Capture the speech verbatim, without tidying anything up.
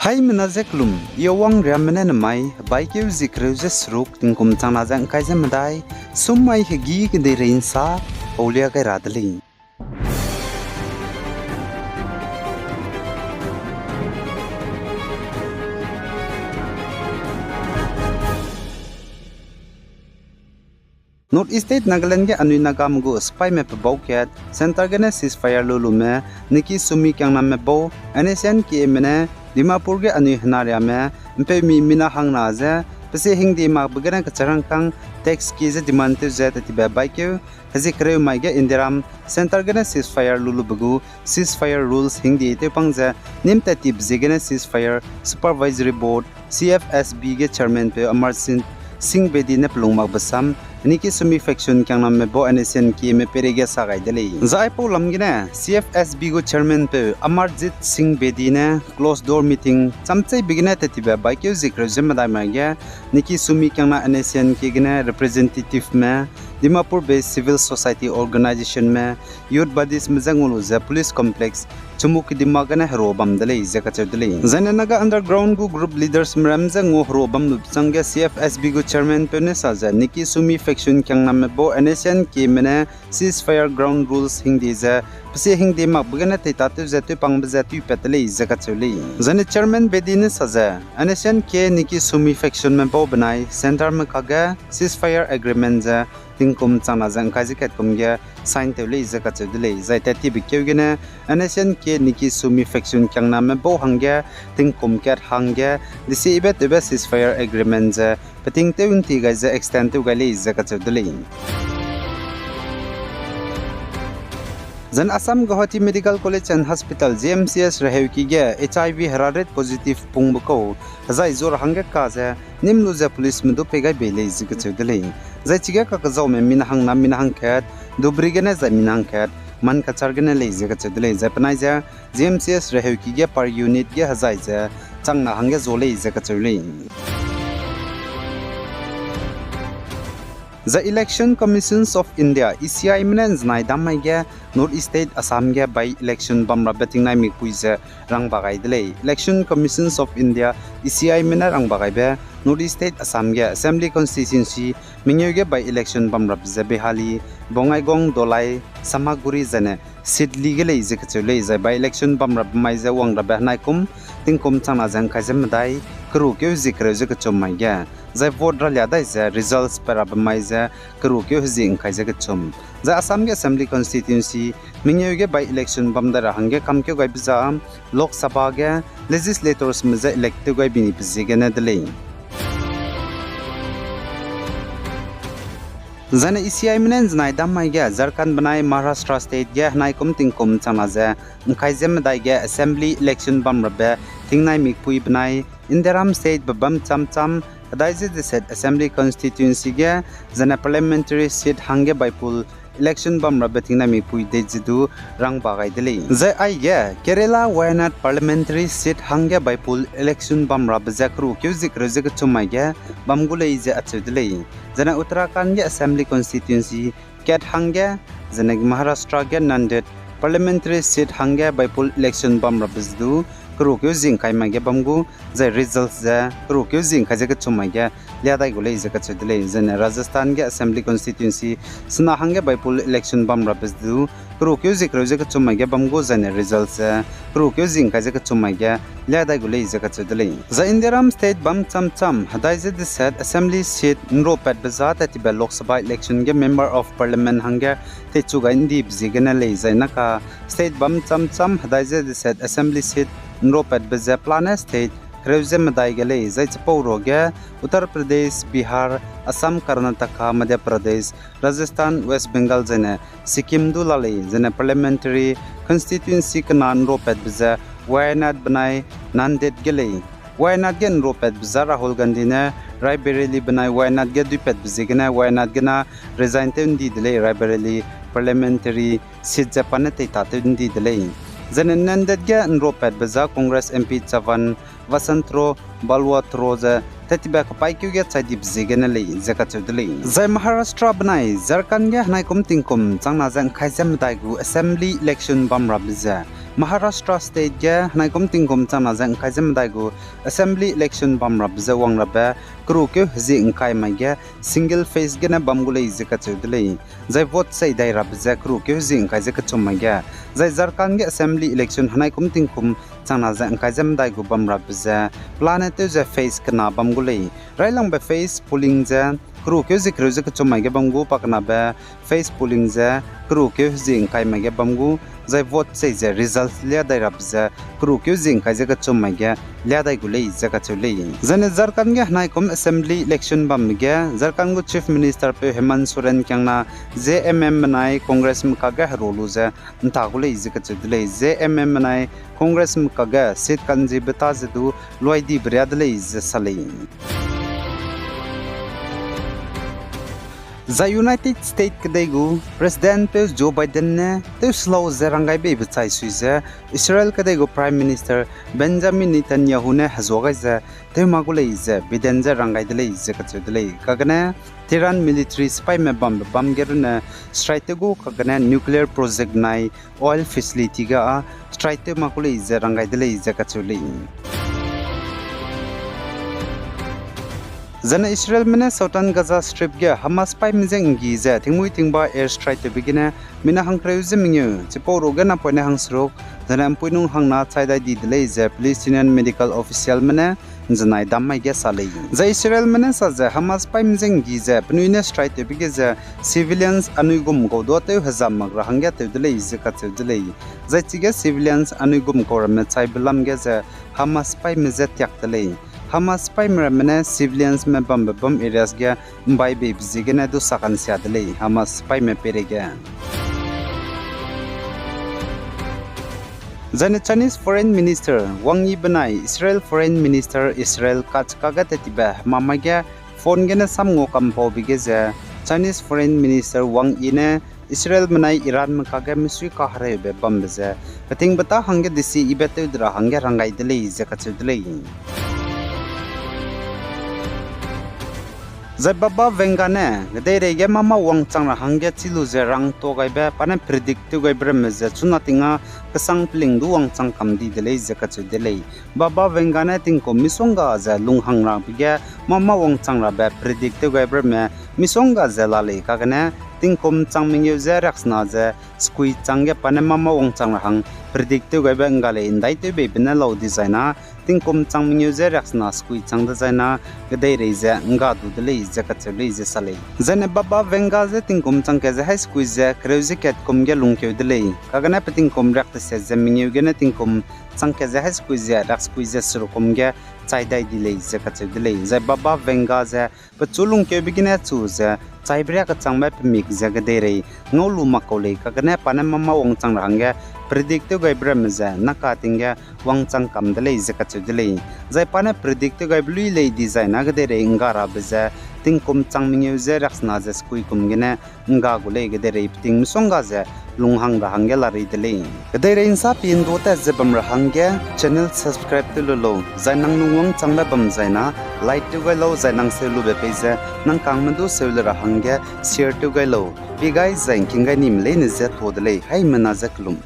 Haimena ze kelum, I Awang Riamme ne nemai hebaikeu zie kereu ze seruk tingkum changna ze ngkai ze medai, summai hegî kedeirei nsa paulia gai ra de lei. North East State Nagaland ge anui Nagame gu sipaime pebau kat, centre gene ceasefire lu lume, Niki Sumi kiangnamme bau, N S C N K me ne, Dimapur ge anui henariame, mpeumi mina hangna ze, pesie hingde makbe gene kecharangkang, tax ki ze demand tew ze tetibe baikeu, hezie kereu mai ge Indiaram, centre gene ceasefire lu lube gu, ceasefire rules hingde tewpang ze, nîm tat tibe ziegene ceasefire, supervisory board, C F S B ge chairman peu Amarjit Singh Bedi ne pelung makbe sam, Niki Sumi faction kiangnamme bau N S C N K me peireige sa gai de lei. Zai aipau lam gene, C F S B gu chairman peu Amarjit Singh Bedi ne closed door meeting, chamcheibe gene tetibe baikeu zie kereu ze medai mai ge, Niki Sumi kiangna N S C N K gene representative me, Dimapur based civil society organization me, youth bodies me je ngua lu ze police complex, Chumoukedima gene herua bam de lei ze kacheu de lei. Zaine Naga underground gu group leaders me ram je ngua herua bam lube chang ge C F S B gu chairman peu ne sa ze, Niki Sumi faction kiangnamme bau N S C N K me ne ceasefire ground rules hingde ze, pesie hingde makbe gene teitatew ze tewpangbe ze tewpat de lei ze kacheu lei. Zaine chairman Bedi ne sa ze, N S C N K Niki Sumi faction me bau benai centre me kage ceasefire agreement ze tingkum changna ze ngkai ze kat kum ge sign tew lei ze kacheu de lei. Zai tat tibe keu gene N S C N K Niki Sumi faction kiangname bau hangge tingkum kat hangge desibe tewbe ceasefire agreement ze peting tew nti gai ze extend tew gai lei ze kacheu de lei. Zan Assam Guwahati Medical College and Hospital, G M C H reheuki ge H I V herarit positive pungbe kau hezai zua ra hangge ka ze nîm lu ze policeme du pei gai bei lei ze kacheu de lei. Zai chige kakezaume mina hangna mina hangkat, Dhubri gene zai mina hangkat, Mankachar gene lei ze kacheu de lei. Zai penai ze G M C H reheuki ge per unit ge hezai ze changna hangge zua lei ze kacheu lei. Zai Election Commissions of India, E C I me ne nzenai dam mai ge North East State Assam ge by-election bamrabe tingnai mikpui ze rangba gai de lei. Election Commissions of India, E C I me ne rangba gaibe North East State Assam ge Assembly Constituency mengeu ge by-election bamrabe ze Behali, Bongaigaon, Dholai, Samaguri zene seat li ge lei ze kacheu lei. Zai by-election bamrabe mai ze wangrabe henaikum tingkum changna ze ngkai ze medai, keru keu zie kereu ze kechum mai ge, zai vote ralia dai ze results pe rabe mai ze keru keu hezie ngkai ze kechum. Zai Assam ge Assembly Constituency mengeu ge by-election bam dai ra hangge kamkeu gaibe za Lok Sabha ge legislatorsme je elect tew gai bini pe ziegene de lei. Zaine E C I me ne nzenai dam mai ge Jharkhand benai Maharashtra State ge henaikum tingkum changna ze ngkai ze medai ge Assembly election bamrabe tingnai mikpui benai Indiaram State be bam cham cham hedai ze deset Assembly Constituency ge zene parliamentary seat hangge baipul election bamrabe tingnai mikpui dei ze du rangba gai de lei. Zai aige Kerala Wayanad parliamentary seat hangge baipul election bamrabe ze keru keu zie kereu ze kechum mai ge bam gu lei ze acheu de lei. Zene Uttarakhand ge Assembly Constituency kat hangge, zene Maharashtra ge Nanded parliamentary seat hangge baipul election bamrabe ze du keru keu zie ngkai mai ge bam gu, zai results ze keru keu zie ngkai ze kechum mai ge lia dai gu lei ze kacheu de lei. Zene Rajasthan ge Assembly Constituency sena hangge baipul election bamrabe ze du keru keu zie kereu ze kechum mai ge bam gu, zaine results ze keru keu zie ngkai ze kechum mai ge lia dai gu lei ze kacheu de lei. Zai Indiaram State bam cham cham hedai ze deset Assembly seat nropatbe za tat tibe Lok Sabha election ge Member of Parliament hangge teichu gai ndibe ziegene lei. Zai naka State bam cham cham hedai ze deset Assembly seat nropatbe ze pelane State kereu ze medai ge lei. Zai chipau ruage Uttar Pradesh, Bihar, Assam, Karnataka, Madhya Pradesh, Rajasthan, West Bengal zene Sikkim du la lei. Zene parliamentary constituency kena nropatbe ze Wayanad benai Nanded ge lei. Wayanad ge nropatbe za Rahul Gandhi ne Raebareli benai Wayanad ge duipatbe ziegene Wayanad gene resign tew ndi de lei, Raebareli parliamentary seat ze pa ne teitatew ndi de lei. Zene Nanded ge nropatbe za Congress M P Chavan Vasanthrao Bhagwathrao ze tat tibe kapaîkeu ge chai dibe ziegene lei ze kacheu de lei. Zai Maharashtra benai Jharkhand ge henaikum tingkum changna ze ngkai ze medai gu Assembly election bamrabe ze Maharashtra State ge henaikum tingkum changna ze ngkai ze medai gu Assembly election bam rabe ze wang rabe, keru keu hezie ngkai mai ge single phase gene bam gu lei ze kacheu de lei. Zai vote sei dai rabe ze keru keu hezie ngkai ze kechum mai ge. Zai Jharkhand ge Assembly election henaikum tingkum changna ze ngkai ze medai gu bam rabe ze pelane tew ze phase kena bam gu lei. Railangbe phase polling ze keru keu hezie kereu ze kechum mai ge bam gu, pakenabe phase polling ze keru keu hezie ngkai mai ge bam gu, zai vote sei ze result lia dai rabe ze keru keu hezie ngkai ze kechum mai ge lia dai gu lei ze kacheu lei. Zaine Jharkhand ge henaikum Assembly election bambe ge Jharkhand gu Chief Minister peu Hemant Soren kiangna J M M benai Congressme kage heru lu ze nta gu lei ze kacheu de lei. J M M benai Congressme kage seat kanzibe ta ze du luai dibe ria de lei ze sa lei. Zai United States kedei gu Presidentpeu Joe Biden ne tewselau ze ranggaibeibe chai sui ze Israel kedei gu Prime Minister Benjamin Netanyahu ne hezua gai ze tew ma gu lei ze Biden je ranggai de lei ze kacheu de lei. Kagene Tehran military sipaime bambe bam ge runne strike tew gu kagene nuclear project nai oil facility ge â strike tew ma gu lei ze ranggai de lei ze kacheu lei. Zaine Israelme ne Southern Gaza Strip ge Hamas sipaime je nggi ze tingmuî tingba air strike tewbe gene mina hangkereu ze mengeu, chipau ruge napoine hangseruk, zaine mpuinung hangna chai dai di de lei ze Palestinian medical officialme ne nzenai dam mai ge sa lei. Zai Israelme ne sa ze Hamas sipaime je nggi ze penui ne strike tewbe ge ze civilians anui gum kau duâtew hezam mak ra hangge tew de lei ze kacheu de lei. Zai chige civilians anui gum kau ramme chaibe lam ge ze Hamas sipaime je tiak de lei. Hamas sipaime ramme ne civiliansme bambe bam areas ge mbai beibe ziegene du sakansia de lei Hamas sipaime peireige. Zaine Chinese Foreign Minister Wang Yi benai Israel Foreign Minister Israel Katz kage tet tibe hemamai ge phone gene sam ngua kampaube ge ze Chinese Foreign Minister Wang Yi ne Israelme nai Iranme kage misui kahereube bambe ze peting beta hangge desi ibe tew de ra hangge ranggai de lei ze kacheu de lei. Zai Baba Vanga ne kedeirei ge mâ-mâ wangchang ra hangge chi lu ze rangtuâ gaibe pa ne predict tew gaibe ramme ze chuna ting â kesang peling du wangchang kam di de lei ze kacheu de lei. Baba Vanga ne tingkum misongga ze lunghang rabe ge mâ-mâ wangchang rabe predict tew gaibe ramme misongga ze la lei kagene tingkum chang mengeu ze riaksena ze sekui chang ge pa ne mâ-mâ wangchang ra hang predict tew gaibe ngga lei ndaitewbeibe ne lau dezai na tingkum chang mengeu ze riaksena sekui chang dezai na kedeirei ze ngga du de lei ze kacheu lei ze sa lei. Zaine Baba Vanga ze tingkum chang kat ze hai sekui ze kereu ze kat kum ge lungkeu de lei. Kagene pe tingkum riak teset ze mengeu gene tingkum chang kat ze hai sekui ze riak sekui ze seruk kum ge chai dai di lei ze kacheu de lei. Zai Baba Vanga ze pechu lungkeube gene chu ze chaibe riak kechangbe pe mik ze kedeirei ngau lu mak kau lei kagene pa ne mâ-mâ wangchang ra hangge predict tew gaibe ramme ze naka ting ge wangchang kam de lei ze kacheu de lei. Zai pa ne predict tew gaibe lui lei dezai na kedeirei ngga rabe ze tingkum chang mengeu ze riaksena ze sekui kum gene ngga gu lei kedeirei peting misongga ze lunghang ra hangge larei de lei. Kedeirei nsa pi nduâtat ze bam ra hangge channel subscribe tew lu lau, zai nang lung wangchangbe bam zai na like tew gai lau, zai nang seu lube pei ze nang kangme du seu le ra hangge share tew gai lau. Pi gai zai ngking gai nime leine ze tuâ de lei, haimena ze kelum.